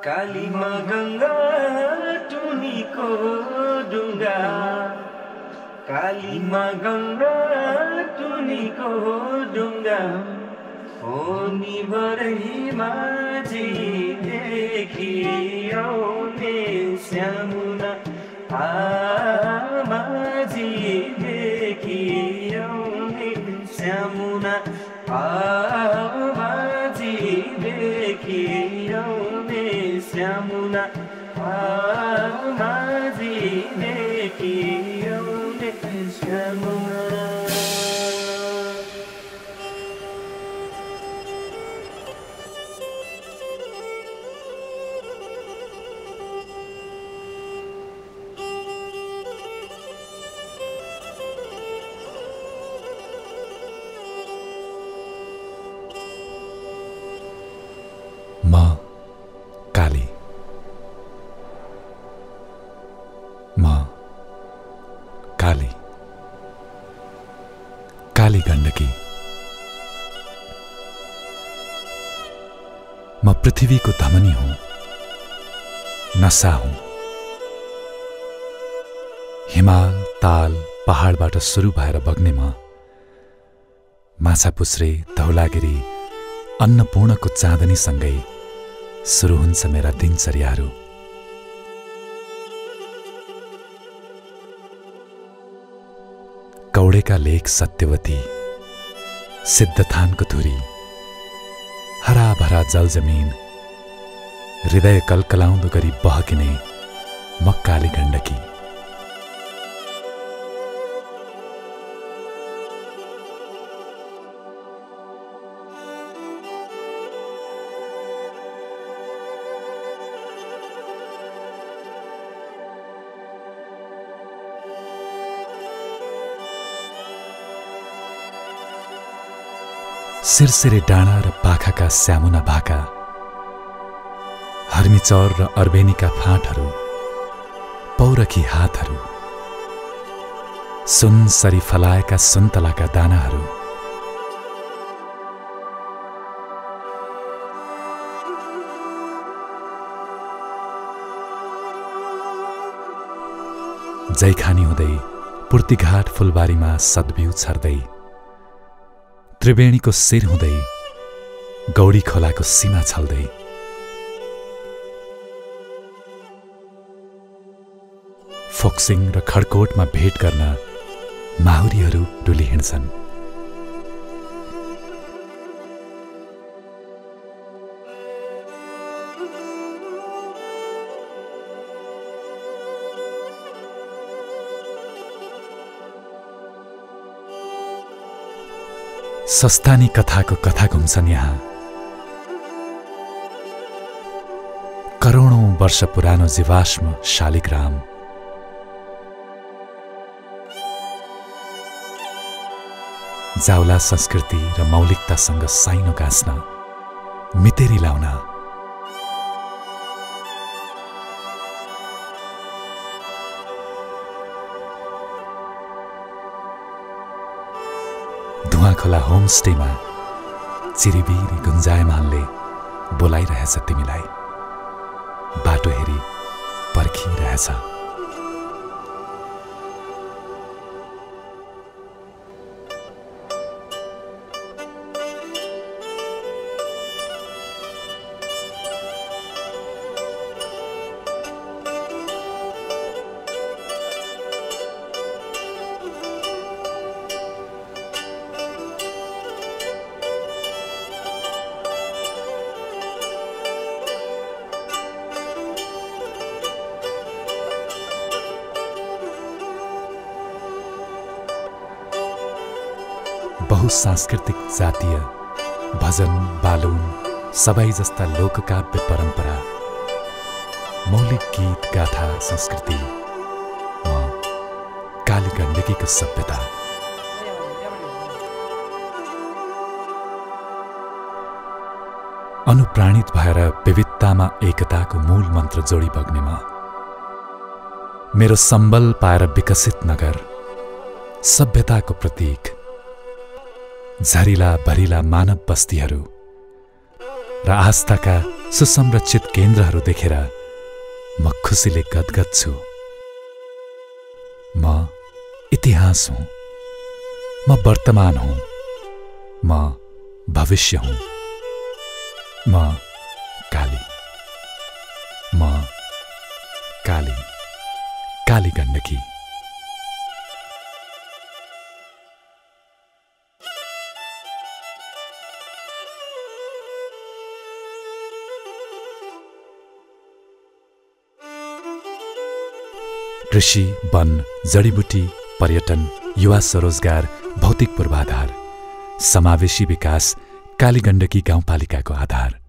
कालीमा गंगा टुनीको डुङ्गा कालीमा गंगा टुनीको डुङ्गा हो नि बरही माझी देखि आउने श्यामुना माझी देखि आउने श्यामुना माझी देखि आउने श्यामुना माझी देखि आउने श्यामुना काली गण्डकी। म पृथ्वीको धमनी हुँ, नसा हुँ। हिमाल ताल पहाडबाट सुरु भएर बग्ने म माछापुच्छ्रे धौलागिरी अन्नपूर्णको चाँदनीसँगै सुरु हुन्छ मेरा दिनचर्याहरू। कौडेका लेक सत्यवती सिद्धथानको धुरी हराभरा जलजमिन हृदय कलकलाउँदो गरी बहकिने म काली गण्डकी। सिरसिरे डाँडा र पाखाका स्यामुना भाका हर्मीचौर र अर्बेनीका फाँटहरू पौरखी हातहरू सुनसरी फलाएका सुन्तलाका दानाहरू जैखानी हुँदै पूर्तिघाट फुलबारीमा सद्बिउ छर्दै त्रिवेणीको शिर हुँदै गौडी खोलाको सीमा छल्दै फोक्सिङ र खडकोटमा भेट गर्न माहुरीहरू डुली हिँड्छन्। सस्तानी कथाको कथा घुम्छन् यहाँ। करोडौं वर्ष पुरानो जीवाश्म शालिग्राम जाउला संस्कृति र मौलिकतासँग साइनो गाँच्न मितेरी लाउन धुवाखोला होमस्टेमा चिरिबिरी गुन्जायमानले बोलाइरहेछ तिमीलाई, बाटो हेरी पर्खिरहेछ। बहुसांस्कृतिक जातीय भजन बालुन सबै जस्ता लोककाव्य परम्परा मौलिक गीत गाथा संस्कृति म काली गण्डकीको सभ्यता अनुप्राणित भएर विविधतामा एकताको मूल मन्त्र जोडी बग्ने म मेरो सम्बल पाएर विकसित नगर सभ्यताको प्रतीक झरिला भरिला मानव बस्तीहरू र आस्थाका सुसंरक्षित केन्द्रहरू देखेर म खुसीले गदगद छु। म इतिहास हुँ, म वर्तमान हुँ, म भविष्य हुँ। म काली, म काली, काली गण्डकी। कृषि, वन, जडीबुटी, पर्यटन, युवा स्वरोजगार, भौतिक पूर्वाधार, समावेशी विकास काली गण्डकी गाउँपालिकाको आधार।